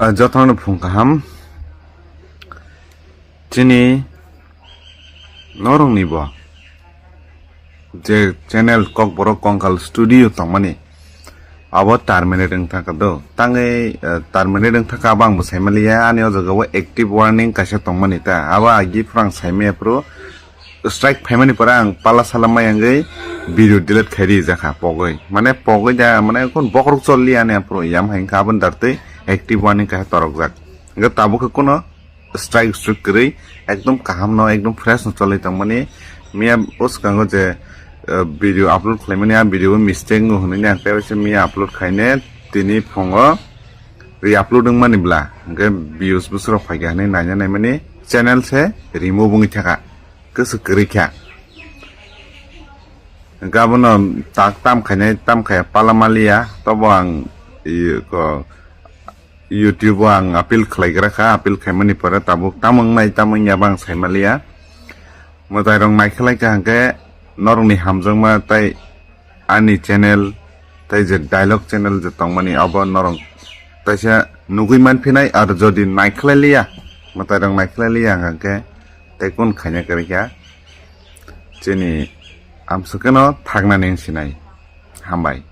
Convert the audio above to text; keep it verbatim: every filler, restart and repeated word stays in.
Ah, jotono phung kaham. Chini norokni bo je channel Kokborok Kongkal Studio tongmani, abo terminate wng thangkha do. Tangwi, eh, terminate wng thangkha, abo ang bo saimaliya. Ani o jaga o active warning kaisa tongmani ta. Abo agi phwrang saimaya phuru strike phaimani pore ang pala sala mai wngwi video delete khai rijak kha pogwi. Mane pogwi da, mane kun bokrok chol liya ani aphuru yam hai wngkha, aboni dartwi active warning kaisa torokjak. Hwnkhe tabuk khe kuno strike strike kwrwi, ekdom kaham no, ekdom fresh no cholwi tongmani. Miya o swkango je, eh, video upload khlaimani, a video o mistake wng hwnwi ang tei waisa miya upload khaine tini phungo re-upload wngmani bla, hwnkhe views bwswrok phaikha hwnwi naina naimani channel se remove wngwi thangkha, kwswk kwrwi kha. Hwnkhe abono tak tam khainai, tam khaiya pala maliya, tobo ang, i, ko, YouTube o ang appeal khlaigra kha, appeal khaimani pore tabuk tamo wngnai tamo wngya bo ang saimaliya. Mwtairok naikhlai kha hwnkhe norokni hamjakma tei ani channel tei je dialogue channel je tongmani abo norok taisa nugwi manphinai, ar jodi naikhlai liya, mwtairok naikhlai liya hwnkhe tei kun khaina kwrwi kha chini amsukeno thagnani wngsinai. Hambai.